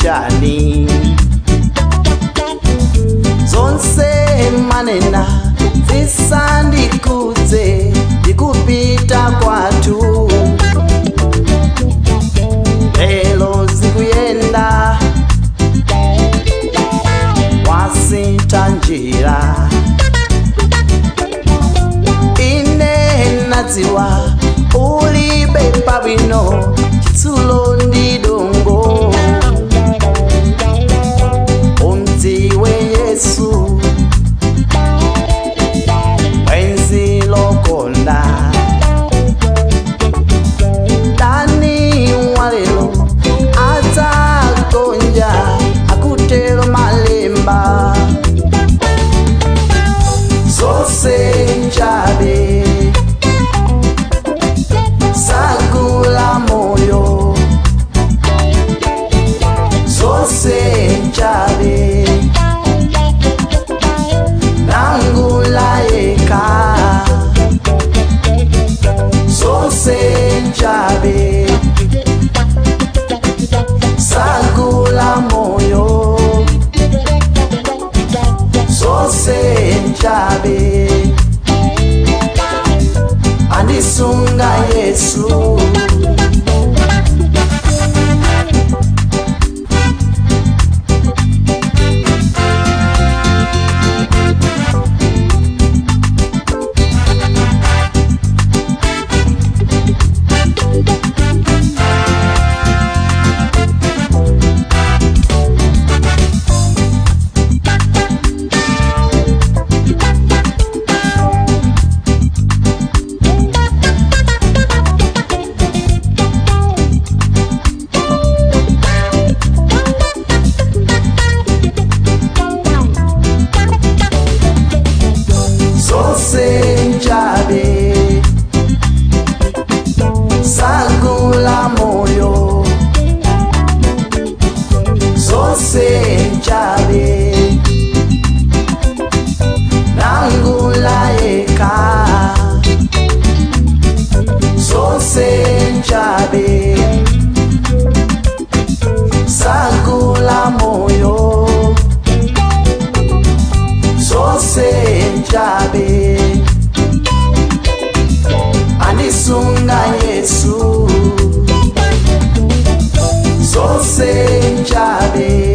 Nchani zonse manena zisandikudze ndikupita kwathu lelo zikuyenda wasintha njira ine nadziwa ulibe pabwino chitsulo ndi dongo umdziwe Yesu bwenzi lokonda dani walelo adzagonja akutelo malemba zonse nchabe sagula moyo zonse nchabe nangula yeka zonse nchabe sagula moyo zonse nchabe andisunga Yesu. Zonse nchabe sagula moyo zonse nchabe nangula yeka zonse nchabe sagula moyo zonse nchabe andisunga Yesu zonse nchabe.